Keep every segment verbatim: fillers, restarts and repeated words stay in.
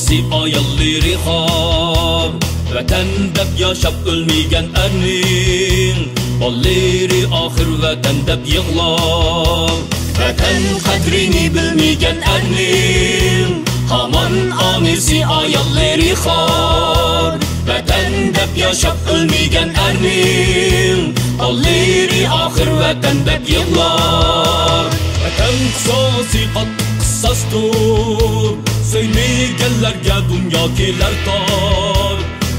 ئاياللىرى خار، ۋەتەن دەپ ياشاپ ئۆلمىگەن ئەرنىڭ بالىلىرى ئاخىر ۋەتەن دەپ يىغلار. ۋەتەن قەدرىنى بىلمىگەن ئەرنىڭ ھامان ئانىسى ئاياللىرى خار. ۋەتەن دەپ ياشاپ ئۆلمىگەن ئەرنىڭ بالىلىرى ئاخىر ۋەتەن دەپ يىغلار. ۋەتەن قىساسى قاتتىق قىساستۇر، سۆيمىگەنلەرگە دۇنيا كېلەر تار.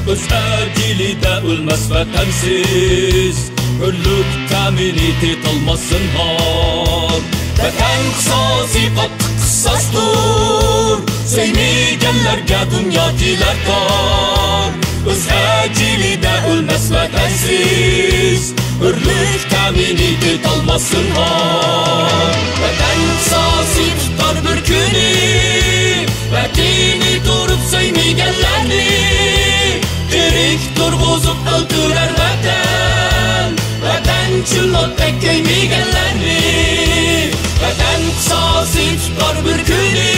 ئۆز ئەجىلىدە ئۆلمەس ۋەتەنسىز، ھۆرلۈك تەمىنى تېتىلماس زىنھار. ۋەتەن قىساسى قاتتىق قىساستۇر، سۆيمىگەنلەرگە دۇنيا كېلەر تار. ئۆز ئەجىلىدە ئۆلمەس ۋەتەنسىز، ھۆرلۈك تەمىنى تېتىلماس زىنھار. ۋەتەن قىساسى تۇتار بىر كۈنى، ۋەتىنى تۇرۇپ سۆيمىگەنلەرنى، تىرىك تۇرغۇزۇپ ئۆلتۈرەر ۋەتەن، ۋەتەنچىل ئوتتەك كۆيمىگەنلەرنى. ۋەتەن قىساسى تۇتار بىر كۈنى،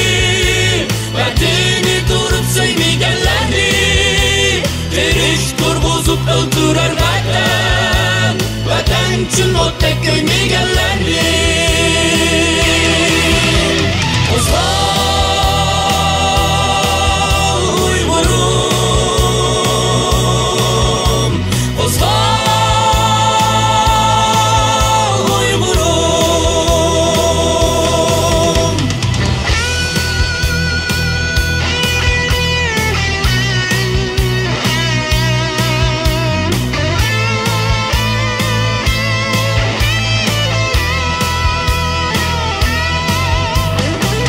ۋەتىنى تۇرۇپ سۆيمىگەنلەرنى، تىرىك تۇرغۇزۇپ ئۆلتۈرەر ۋەتەن، ۋەتەنچىل ئوتتەك كۆيمىگەنلەرنى. قوزغال ئۇيغۇرۇم، قوزغال ئۇيغۇرۇم.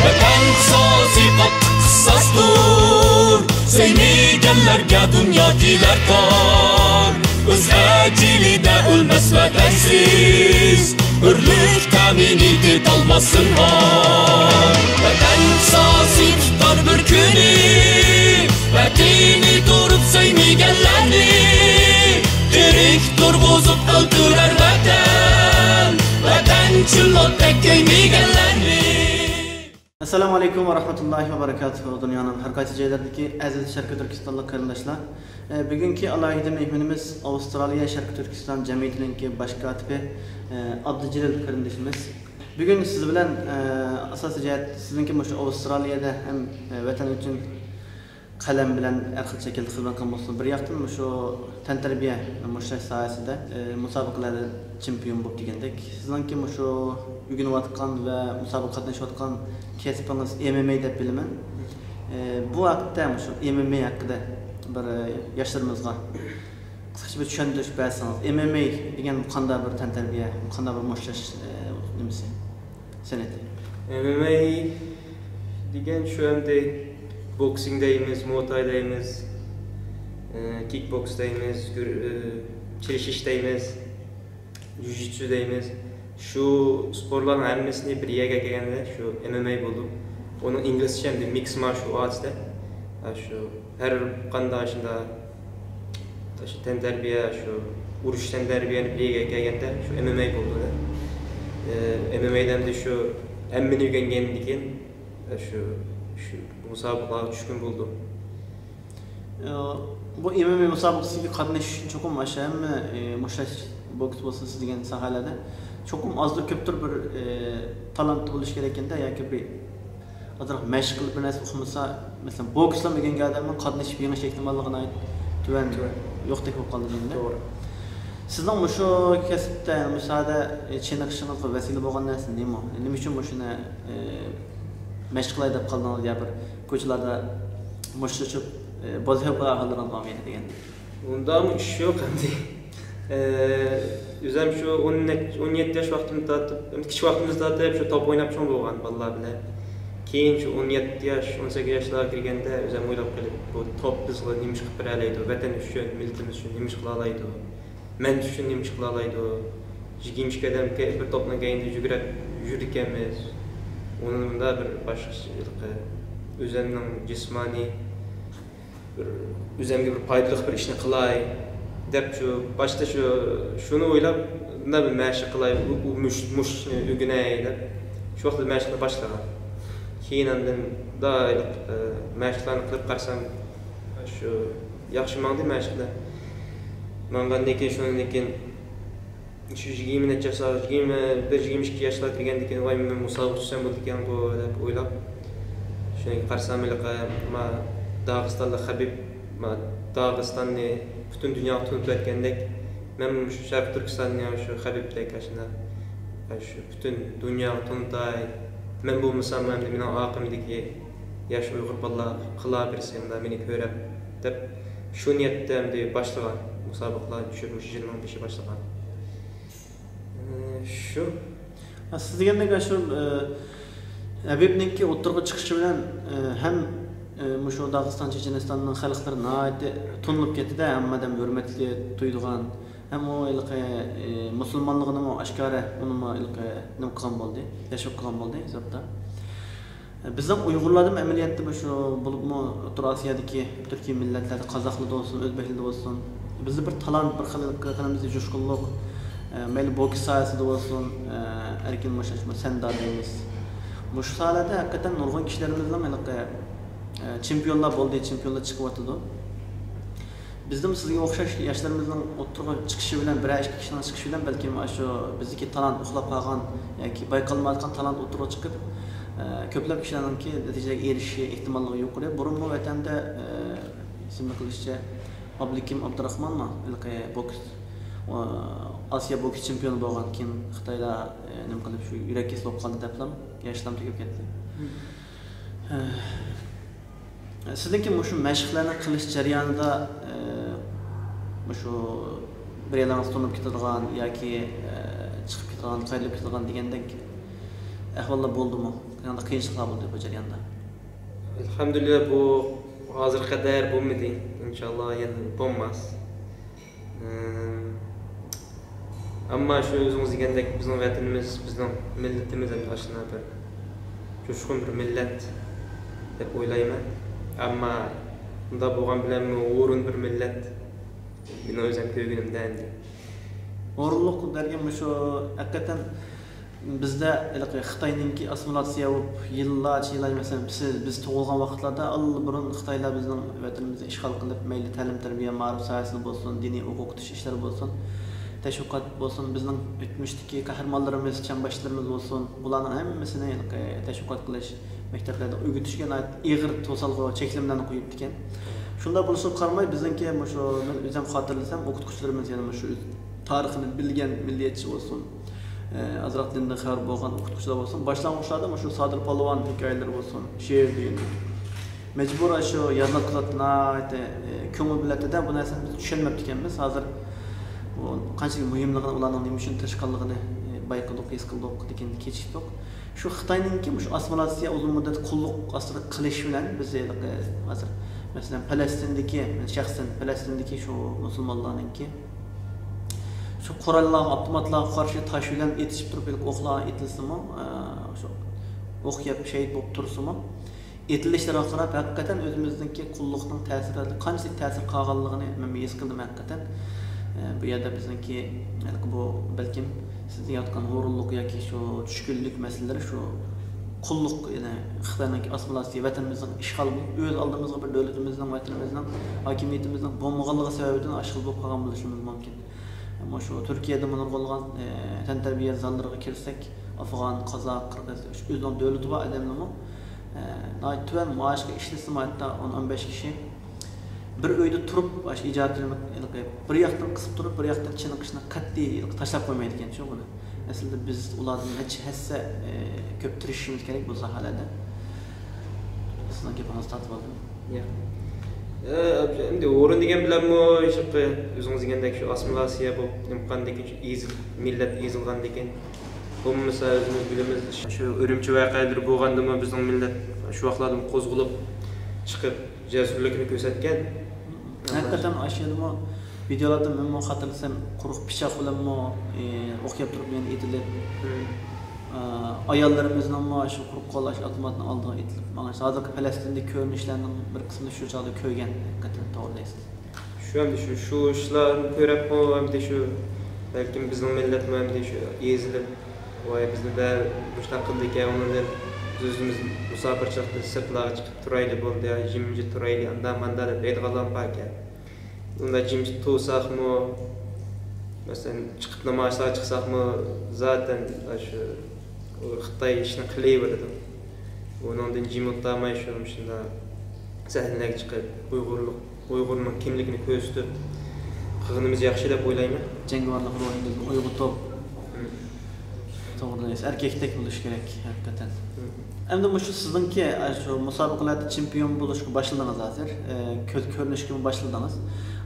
ۋەتەن قىساسى قاتتىق قىساستۇر، سۆيمىگەنلەرگە دۇنيا كېلەر تار. ئۆز ئەجىلىدە ئۆلمەس ۋەتەنسىز، ھۆرلۈك تەمىنى تېتىلماس زىنھار. ۋەتەن قىساسى تۇتار بىر كۈنى، ۋەتىنى تۇرۇپ سۆيمىگەنلەرنى، تىرىك تۇرغۇزۇپ ئۆلتۈرەر ۋەتەن، ۋەتەنچىل ئوتتەك كۆيمىگەنلەرنى. ئەسسالامۇ ئەلەيكۇم ۋە رەھمەتۇللاھى ۋە بەرەكاتۇھۇ. دۇنيانىڭ ھەر قايسى جايلىرىدىكى ئەزىز شەرقىي تۈركىستانلىق قېرىنداشلار، ئە، بۈگۈنكى ئالاھىدە مېھمىنىمىز ئاۋسترالىيە شەرقىي تۈركىستان جەمئىيىتىنىڭكى باش كاتىپى، ئە، ئابدۇجېلىل قېرىندىشىمىز. بۈگۈن سىز بىلەن، ئە، ئاساسىي جەھەت سىزنىڭكى مۇشۇ ئاۋسترالىيەدە ھەم، ئە، ۋەتەن ئۈچۈن قەلەم بىلەن ھەر خىل شەكىلدە خىزمەت قىلغان بولسىمۇ، بىر ياقتىن مۇشۇ تەنتەربىيە، مۇشۇ ساھەسىدە، ئى، مۇسابىقىلەردە چېمپىيون بولۇپ دېگەندەك، سىزنىڭكى مۇشۇ ئۆگىنىۋاتقان ۋە مۇسابىقىگە قاتنىشىۋاتقان كەسپىڭىز ئېم ئېم ئەي دەپ بىلىمەن. ئى، بۇ ھەقتە، مۇشۇ ئېم ئېم ئەي ھەققىدە بىر، ئى، ياشلىرىمىزغا قىسقىچە بىر چۈشەندۈرۈش بەرسىڭىز، ئېم ئېم ئەي دېگەن قانداق بىر تەنتەربىيە، قانداق بىر مۇشتلاش، ئى، نېمىسى؟ سەنئىتى. ئېم ئېم ئەي دېگەن شۇ ئەمدى بوكسىنگ دەيمىز، مۇئتاي دەيمىز، ئى، كىك بوكس دەيمىز، گۈر-، ئى، چىرىشىش دەيمىز، جۇجىتسۇ دەيمىز. شۇ سپورتلارنىڭ ھەممىسىنى بىر يەرگە كەلگەندە شۇ ئېم ئېم ئەي بولىدۇ. ئۇنىڭ ئىنگلىزچە ئەمدى مىكس مارشال ئارتس دەپ. ئاشۇ ھەر قانداق شۇنداق، شۇ تەنتەربىيە، شۇ ئۇرۇش تەنتەربىيەنى بىر يەرگە كەلگەندە شۇ ئېم ئېم ئەي بولىدۇ دە. ئېم ئېم ئەي دە ئەمدى شۇ ھەممىنى ئۆگەنگەندىن كېيىن، شۇ، شۇ مۇسابىقىلەرگە چۈشكىن بولدۇم. بۇ ئېم ئېم ئەي مۇسابىقىسىگە قاتنىشىش ئۈچۈن چوقۇم ئاشۇ ھەممە، ئى، مۇشۇ بوكس بولسۇن سىز دېگەن ساھەلەردە چوقۇم ئازدۇر كۆپتۇر بىر، ئى، تالانت بولۇشى كېرەك ئىكەن-دە، ياكى بىر ئازراق مەشىق قىلىپ بىر نەرسە ئۇقمىسا، مەسىلەن، بوكسلا ئۆگەنگەن ئادەمنىڭ قاتنىشىپ يېڭىش ئېھتىماللىقى ناھايىتى تۆۋەن، تۆۋەن. يوقتەك بولۇپ قالىدۇ دېگەندە. توغرا. سىزنىڭ مۇشۇ كەسىپتە، مۇشۇ ساھەدە، ئى، چېنىقىشىڭىزغا ۋەسىلە بولغان نەرسە نېمە؟ نېمە ئۈچۈن مۇشۇنى، ئى، مەشىق قىلاي دەپ قالدىڭىز يا بىر كوچىلاردا مۇشتلىشىپ، ئى، بوزەك بولغان ھاللىرىڭىز بارمىدى دېگەندە؟ ئۇنداقمۇ ئىش يوق ئەمدى. ئى، ئۆزۈم شۇ ئون، ئون يەتتە ياش ۋاقتىمدىن تارتىپ، كىچىك ۋاقتىمىزدىن تارتىپ شۇ توپ ئويناپ چوڭ بولغان بالىلار بىلەن. كېيىن شۇ ئون يەتتە ياش، ئون سەككىز ياشلارغا كىرگەندە ئۆزۈم ئويلاپ قېلىپ، بۇ توپ بىزغا نېمە ئىش قىلىپ بېرەلەيدۇ، ۋەتەن ئۈچۈن، مىللىتىمىز ئۈچۈن نېمە ئىش قىلالايدۇ، مەن ئۈچۈن نېمە ئىش قىلالايدۇ، يىگىرمە ئىككى ئادەم بىر توپنىڭ كەينىدە يۈگۈرۈپ يۈرىدىكەنمىز. ئۇنىڭدا بىر باشقىچە ئۆزۈمنىڭ جىسمانىي بىر ئۆزۈمگە بىر پايدىلىق بىر ئىشنى قىلاي دەپ، شۇ باشتا شۇ، شۇنى ئويلاپ، مۇنداق بىر مەشىق قىلاي، ئۇ، ئۇ مۇش-، مۇشۇ ئىشنى ئۆگىنەي دەپ، شۇ ۋاقىتتا مەشىقنى باشلىغان. كېيىن ئاندىن ئايلىق، ئە، مەشىقلەرنى قىلىپ قارىسام، شۇ ياخشى ماڭدى مەشىقلەر. ماڭغاندىن كېيىن، شۇنىڭدىن كېيىن شۇ يىگىرمە نەچچە ياشلار، يىگىرمە بىر، يىگىرمە ئىككى ياشلار كىرگەندىن كېيىن، ۋاي، مەن مۇسابىقە چۈشسەم بولىدىكەن بۇ، دەپ ئويلاپ، شۇنى قارىسام، ھېلىقى ما داغىستانلىق خەبىب، ما داغىستاننى پۈتۈن دۇنياغا تونۇتۇۋەتكەندەك، مەنمۇ شۇ شەرقىي تۈركىستاننى شۇ خەبىبتەك ئاشۇنداق، شۇ پۈتۈن دۇنياغا تونۇتاي. مەن بولمىسام، ئەمدى مېنىڭ ئارقامدىكى ياش ئۇيغۇر بالىلار قىلار بىرسى، مۇنداق مېنى كۆرەپ، دەپ، شۇ نىيەتتە ئەمدى باشلىغان مۇسابىقىلەرنى چۈشۈرۈپ، مۇشۇ يىلنىڭ بېشى باشلىغان. ئى، شۇ. ھە، سىز دېگەندەك، شۇ، ئى، ھەبىبنىڭكى ئوتتۇرىغا چىقىشى بىلەن، ئى، ھەم، ئى، مۇشۇ داغىستان، چېچەنىستاننىڭ خەلقلىرى ناھايىتى تونۇلۇپ كەتتى-دە، ھەممە ئادەم ھۆرمەتكە تۇيىدىغان، ھەم ئۇ ھېلىقى، ئى، مۇسۇلمانلىقىنىمۇ ئاشكارا، ئۇنىمۇ ھېلىقى نېمە قىلغان بولدى، تەشۋىق قىلغان بولدى، ھېسابتا. بىزنىڭ ئۇيغۇرلاردىمۇ ئەمەلىيەتتە مۇشۇ، بولۇپمۇ ئوتتۇرا ئاسىيادىكى تۈركىي مىللەتلەردە، قازاقلاردا بولسۇن، ئۆزبېكلەردە بولسۇن، بىزدە بىر تالانت، بىر خىل قېنىمىزدا جۇشقۇنلۇق، ئە، مەيلى بوكس ساھەسىدە بولسۇن، ئە، ئەركىن مۇشۇ سەندە دەيمىز. مۇشۇ ساھەلەردە ھەقىقەتەن نۇرغۇن كىشىلىرىمىزنىڭ ھېلىقى، ئە، چېمپىيونلار بولدى، چېمپىيونلار چىقىۋاتىدۇ. بىزدىمۇ سىزگە ئوخشاش ياشلىرىمىزنىڭ ئوتتۇرىغا چىقىشى بىلەن، بىرەر ئىككى كىشىنىڭ چىقىشى بىلەن بەلكىم ئاشۇ بىزدىكى تالانت ئۇخلاپ قالغان ياكى بايقالمايۋاتقان تالانت ئوتتۇرىغا چىقىپ، ئە، كۆپلەپ كىشىلەرنىڭكى نەتىجىلەرگە ئېرىشىشى ئېھتىماللىقى يۇقىرى. بۇرۇنمۇ ۋەتەندە، ئە، ئېسىمدە قېلىشىچە، ئابلىكىم ئابدۇراخمانمۇ ھېلىقى بوكس، ئە، ئاسىيا بوكس چېمپىيونى بولغان، كېيىن خىتايلار، ئە، نېمە قىلىپ شۇ يۈرەك كېسىلى بولۇپ قالدى دەپلا ياشلام تۈگەپ كەتتى. ئە، سىزنىڭكى مۇشۇ مەشىقلەرنى قىلىش جەريانىدا، ئە، مۇشۇ بىر يەرلەرگە تونۇپ كېتىدىغان ياكى، ئە، چىقىپ كېتىدىغان، قايرىلىپ كېتىدىغان دېگەندەك ئەھۋاللار بولدىمۇ؟ قانداق قىيىنچىلىقلار بولدى بۇ جەرياندا؟ ئەلھەمدۇلىللا، بۇ ھازىرغا قەدەر بولمىدى. ئىنشاللا يەنە بولماس. ئەمما شۇ ئۆزىڭىز دېگەندەك، بىزنىڭ ۋەتىنىمىز، بىزنىڭ مىللىتىمىز ئەمدى ئاشۇنداق بىر جۇشقۇن بىر مىللەت دەپ ئويلايمەن. ئەمما ئۇنداق بولغان بىلەنمۇ ھۇرۇن بىر مىللەت مېنىڭ ئۆزۈم كۆرگىنىمدە ئەمدى. ھۇرۇنلۇق دەرگەن مۇشۇ ھەقىقەتەن بىزدە ھېلىقى خىتاينىڭكى ئاسسىمىلياتسىيە بولۇپ، يىللارچە، يىللار، مەسىلەن، بىز، بىز تۇغۇلغان ۋاقىتلاردا ئاللىبۇرۇن خىتايلار بىزنىڭ ۋەتىنىمىزنى ئىشغال قىلىپ، مەيلى تەلىم-تەربىيە، مائارىپ ساھەسىدە بولسۇن، دىنىي ئوقۇتۇش ئىشلىرى بولسۇن، تەشۋىقات بولسۇن، بىزنىڭ ئۆتمۈشتىكى قەھرىمانلىرىمىز، چەمباشلىرىمىز بولسۇن، بۇلارنىڭ ھەممىسىنى ھېلىقى تەشۋىقات قىلىش، مەكتەپلەردە ئۆگىتىشكە ناھايىتى ئېغىر توسالغۇ، چەكلىمىلەرنى قويۇپتىكەن. شۇنداق بولۇشىغا قارىماي، بىزنىڭكى مۇشۇ، مەن ئۆزۈم خاتىرىلىسەم، ئوقۇتقۇچىلىرىمىز يەنە مۇشۇ تارىخىنى بىلگەن مىللىيەتچى بولسۇن، ئە، ئازراق دىندىن خەۋەر بولغان ئوقۇتقۇچىلار بولسۇن، باشلانغۇچلاردا مۇشۇ سادىر پالۋان ھېكايىلىرى بولسۇن، شېئىر دېگەن مەجبۇر شۇ يادلاپ قالاتتى، ناھايىتى، ئە، كۆڭۈل بۆلەتتى-دە، بۇ نەرسىنى بىز چۈشەنمەپتىكەنمىز. ھازىر بۇ قانچىلىك مۇھىملىقىنى، ئۇلارنىڭ نېمە ئۈچۈن تىرىشقانلىقىنى، ئە، بايقىدۇق، ھېس قىلدۇق، لېكىن كېچىكتۇق. شۇ خىتاينىڭكى مۇشۇ ئاسسىمىلياتسىيە، ئۇزۇن مۇددەت قۇللۇق ئاستىدا قېلىشى بىلەن بىز ھېلىقى ھازىر، مەسىلەن، پەلەستىندىكى، مەن شەخسەن پەلەستىندىكى شۇ مۇسۇلمانلارنىڭكى شۇ قوراللارغا، ئاپتوماتلارغا قارشى تاش بىلەن ئېتىشىپ تۇرۇپ، ھېلىقى ئوقلار ئېتىلسىمۇ، ئە، شۇ ئوق يەپ شېھىت بولۇپ تۇرسىمۇ، ئېتىلىشلىرىغا قاراپ، ھەقىقەتەن ئۆزىمىزنىڭكى قۇللۇقنىڭ تەسىرى قانچىلىك تەسىر قالغانلىقىنى مەن ھېس قىلدىم ھەقىقەتەن. ئە، بۇ يەردە بىزنىڭكى، ھېلىقى بۇ بەلكىم سىز دېيىۋاتقان ھۇرۇنلۇق ياكى شۇ چۈشكۈنلۈك مەسىلىلىرى شۇ قۇللۇق، يەنى خىتاينىڭكى ئاسسىمىلياتسىيە، ۋەتىنىمىزنىڭ ئىشغال بولۇپ، ئۆز ئالدىمىزغا بىر دۆلىتىمىزنىڭ، ۋەتىنىمىزنىڭ ھاكىمىيىتىمىزنىڭ بولمىغانلىقى سەۋەبىدىن ئاشۇ خىل بولۇپ قالغان بولۇشىمىز مۇمكىن. مۇشۇ تۈركىيەدىمۇ نۇرغۇنلىغان، ئە، تەنتەربىيە زاللىرىغا كىرسەك، ئافغان، قازاق، قىرغىز، ئۆزىنىڭ دۆلىتى بار ئادەملىرىمۇ، ئە، ناھايىتى تۆۋەن مائاشقا ئىشلىسىمۇ، ھەتتا ئون، ئون بەش كىشى بىر ئۆيدە تۇرۇپ، ئاشۇ ئىجادىيەتنى ھېلىقى بىر ياقتىن قىسىپ تۇرۇپ، بىر ياقتىن چېنىقىشنى قەتئىي ھېلىقى تاشلاپ قويمايدىكەنچۇ بۇنى. ئەسلىدە بىز ئۇلاردىن نەچچە ھەسسە، ئە، كۆپ تىرىشىشىمىز كېرەك بۇ ساھەلەردە. سىزنىڭ گېپىڭىزنى تارتىپ ئالدىم. ياق. ئە، ئەمدى ھۇرۇن دېگەن بىلەنمۇ ھېلىقى ئۆزىڭىز دېگەندەك شۇ ئاسسىمىلياتسىيە بولۇپ نېمە قىلغاندىكىن، شۇ ئېزىل-، مىللەت ئېزىلغاندىكىن، بولمىسا ئۆزىمىز بىلىمىز، شۇ ئۈرۈمچى ۋەقەلىرى بولغاندىمۇ بىزنىڭ مىللەت شۇ ۋاقىتلاردىمۇ قوزغىلىپ چىقىپ، جەسۇرلۇقىنى كۆرسەتكەن. ھەقىقەتەن ئاشۇ يەردىمۇ ۋىدېئولاردا مەنمۇ خاتىرىلىسەم، قۇرۇق پىچاق بىلەنمۇ، ئى، ئوق يەپ تۇرۇپ يەنە ئېتىلىپ، مم. ئا، ئاياللىرىمىزنىڭمۇ شۇ قۇرۇق قول ئاشۇ ئاپتوماتنىڭ ئالدىغا ئېتىلىپ، مانا ھازىرقى پەلەستىندىكى كۆرۈنۈشلەرنىڭ بىر قىسمىنى شۇ چاغدا كۆرگەن، ھەقىقەتەن توغرا دەيسىز. شۇ ئەمدى شۇ، شۇ ئىشلارنى كۆرۈپمۇ ئەمدى شۇ بەلكىم بىزنىڭ مىللەتمۇ ئەمدى شۇ ئېزىلىپ، ۋاي، بىزنى بەر مۇشۇنداق قىلدىكەن، ئۇنى دەپ ئۆزىمىز مۇساپىرچىلىقتا سىرتلارغا چىقىپ تۇرايلى بولدى، يا جىمجىت تۇرايلى، ئاندا ماندا دەپ دەيدىغانلارمۇ باركەن. ئۇنداق جىمجىت تۇرساقمۇ، مەسىلەن، چىقىپ نامايىشلارغا چىقساقمۇ، زاتەن شۇ خىتاي ئىشىنى قىلىۋېرىدۇ. ئۇنىڭدىن جىم ئولتۇرماي شۇ، شۇنداق سەھنىلەرگە چىقىپ، ئۇيغۇرلۇق، ئۇيغۇرنىڭ كىملىكىنى كۆرسىتىپ قىلغىنىمىز ياخشى دەپ ئويلايمەن. جەڭگىۋارلىق روھىمىزنى ئويغىتىپ، توغرا دەيسىز، ئەركەكتەك بولۇش كېرەك ھەقىقەتەن. ئەمدى مۇشۇ سىزنىڭكى، ئە، شۇ مۇسابىقىلەردە چېمپىيون بولۇشقا باشلىدىڭىز ھازىر. ئە، كۆز كۆرۈنۈشكىمۇ باشلىدىڭىز.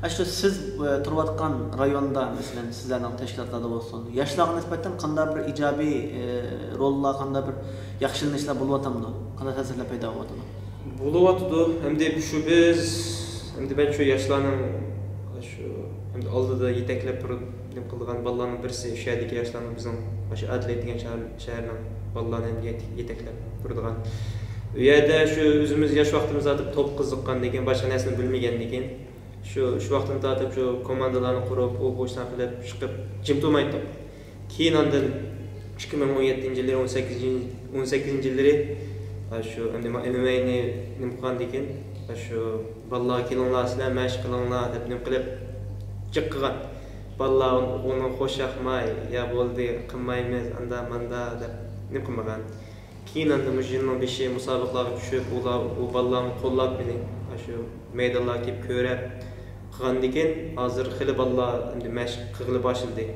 ئە، شۇ سىز، ئە، تۇرۇۋاتقان رايوندا، مەسىلەن، سىزلەرنىڭ تەشكىلاتلاردا بولسۇن، ياشلارغا نىسبەتەن قانداق بىر ئىجابىي، ئە، روللار، قانداق بىر ياخشىلىنىشلار بولۇۋاتامدۇ؟ قانداق تەسىرلەر پەيدا بولۇۋاتىدۇ؟ بولۇۋاتىدۇ. ئەمدى شۇ بىز، ئەمدى مەن شۇ ياشلارنىڭ شۇ ئەمدى ئالدىدا يېتەكلەپ تۇرۇپ نېمە قىلىدىغان بالىلارنىڭ بىرسى، شۇ يەردىكى ياشلارنىڭ، بىزنىڭ مۇشۇ ئادېلايد دېگەن شەھەر، شەھەرنىڭ بالىلارنى ئەمدى يېتە-، يېتەكلەپ تۇرىدىغان. ئۇ يەردە شۇ ئۆزىمىز ياش ۋاقتىمىزدا توپ قىزىققاندىن كېيىن، باشقا نەرسىنى بىلمىگەندىن كېيىن، شۇ، شۇ ۋاقىتتىن تارتىپ شۇ كوماندىلارنى قۇرۇپ، ئۇ بۇ ئىشلارنى قىلىپ چىقىپ جىم تۇرمايتتۇق. كېيىن ئاندىن ئىككى مىڭ ئون يەتتىنچى يىللىرى، ئون سەككىزىنچى، ئون سەككىزىنچى يىللىرى، ئاشۇ ئەمدى ما-، ئېم ئېم ئەينى نېمە قىلغاندىن كېيىن، ئاشۇ بالىلار كېلىڭلار، سىلەر مەشىق قىلىڭلار دەپ نېمە قىلىپ جىق قىلغان. بالىلار ئۇنىڭغا خوش ياقماي، يا بولدى، قىلمايمىز، ئاندا ماندا دەپ نېمە قىلمىغان. كېيىن ئاندىن مۇشۇ يىلنىڭ بېشى مۇسابىقىلەرگە چۈشۈپ، ئۇلار، ئۇ بالىلارمۇ قوللاپ مېنى، ئاشۇ مەيدانلارغا كېلىپ كۆرۈپ قىلغاندىن كېيىن، ھازىر خېلى بالىلار ئەمدى مەشىق قىلغىلى باشلىدى.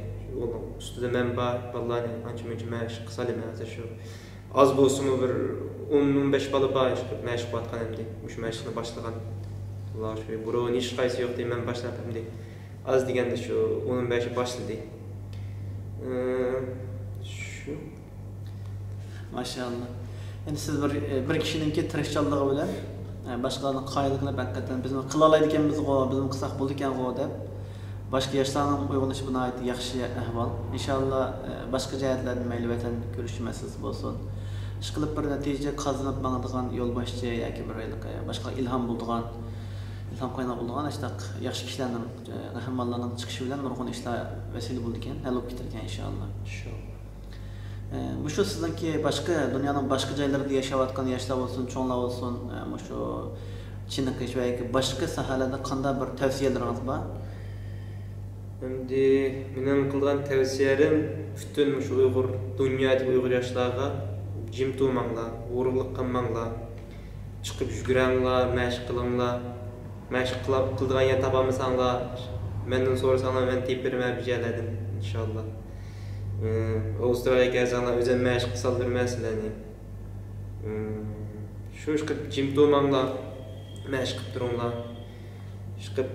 ئۇنىڭ ئۈستىدە مەن بار، بالىلارنى ئانچە مۇنچە مەشىق قىلسالىمەن ھازىر شۇ. ئاز بولسىمۇ بىر ئون، ئون بەش بالا بار، شۇ مەشىق قىلىۋاتقان ئەمدى. مۇشۇ مەشىقنى باشلىغان. ئۇلار شۇ بۇرۇن ھېچقايسى يوق دەي، مەن باشلاپ ئەمدى ئاز دېگەندە شۇ ئون، ئون بەشى باشلىدى. ئى، شۇ. ماشائاللا. يەنى سىز بىر، بىر كىشىنىڭكى تىرىشچانلىقى بىلەن، ئە، باشقىلارنى قايىل قىلىپ، ھەقىقەتەن بىزمۇ قىلالايدىكەنمىزغۇ، بىزمۇ قىلساق بولىدىكەنغۇ دەپ، باشقا ياشلارنىڭ ئويغىنىشى بۇ ناھايىتى ياخشى ئەھۋال. ئىنشاللا، ئە، باشقا جەھەتلەردە مەيلى ۋەتەن كۈرىشى مەسىلىسى بولسۇن، ئىشقىلىپ بىر نەتىجە قازىنىپ ماڭىدىغان يولباشچى ياكى بىر ھېلىقى باشقىلارغا ئىلھام بولىدىغان، ئىلھام قايناق بولىدىغان ئاشۇنداق ياخشى كىشىلەرنىڭ، ئە، قەھرىمانلارنىڭ چىقىشى بىلەن نۇرغۇن ئىشلار ۋەسىلە بولىدىكەن، ھەل بولۇپ كېتىدىكەن ئىنشاللا. ئى، مۇشۇ سىزنىڭكى باشقا، دۇنيانىڭ باشقا جايلىرىدا ياشاۋاتقان ياشلار بولسۇن، چوڭلار بولسۇن، ئى، مۇشۇ چېنىقىش ۋە ياكى باشقا ساھەلەردە قانداق بىر تەۋسىيەلىرىڭىز بار؟ ئەمدى مېنىڭ قىلغان تەۋسىيەلىرىم پۈتۈن مۇشۇ ئۇيغۇر، دۇنيادىكى ئۇيغۇر ياشلارغا، جىم تۇرماڭلار، ئورۇقلۇق قىلماڭلار، چىقىپ يۈگۈرەڭلار، مەشىق قىلىڭلار. مەشىق قىلىپ، قىلىدىغان يەر تاپالمىساڭلار، مەندىن سورىساڭلار، مەن تېپىپ بېرىمەن بىر جايلاردىن، ئىنشاللا. ئى، ئاۋسترالىيەگە كەلسەڭلار، ئۆزۈم مەشىق قىلىپ سالدۇرىمەن سىلەرنى. ئى، شۇ ئىشقىلىپ جىم تۇرماڭلار، مەشىق قىلىپ تۇرۇڭلار. ئىشقىلىپ،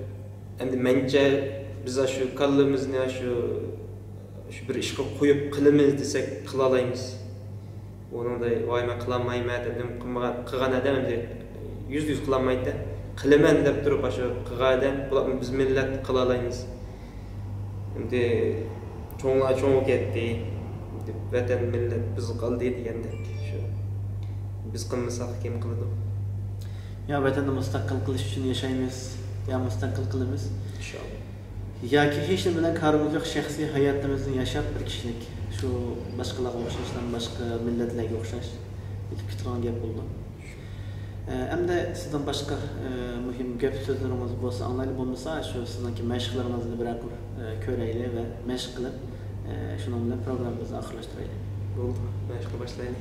ئەمدى مەنچە بىز شۇ كاللىمىزنى شۇ، شۇ بىر ئىشقا قويۇپ قىلىمىز دېسەك، قىلالايمىز. ئۇنىڭدا ۋاي مەن قىلالمايمەن دەپ نېمە قىلمىغان، قىلغان ئادەم ئەمدى يۈزدە يۈز قىلالمايدۇ. قىلىمەن دەپ تۇرۇپ ئاشۇ قىلغان ئادەم، بۇلار بىز مىللەت قىلالايمىز. ئەمدى چوڭلار چوڭ بولۇپ كەتتى. ۋەتەن مىللەت بىز قالدى دېگەندەك شۇ. بىز قىلمىساق كىم قىلىدۇ؟ يا ۋەتەننى مۇستەقىل قىلىش ئۈچۈن ياشايمىز، يا مۇستەقىل قىلىمىز. ئىنشاللا. ياكى ھېچنېمە بىلەن كارىمىز يوق، شەخسىي ھاياتىمىزنى ياشاپ، بىر كىشىلىك شۇ باشقىلارغا ئوخشاش، باشقا مىللەتلەرگە ئوخشاش ئۆتۈپ كېتىدىغان گەپ بولىدۇ. ئە، ئەمدى سىزنىڭ باشقا، ئە، مۇھىم گەپ سۆزلىرىڭىز بولسا ئاڭلايلى، بولمىسا شۇ سىزنىڭكى مەشىقلىرىڭىزنى بىرەر قۇر، ئە، كۆرەيلى ۋە مەشىق قىلىپ، ئە، شۇنىڭ بىلەن پروگراممىمىزنى ئاخىرلاشتۇرايلى. بولدى، مەشىققە باشلايلى.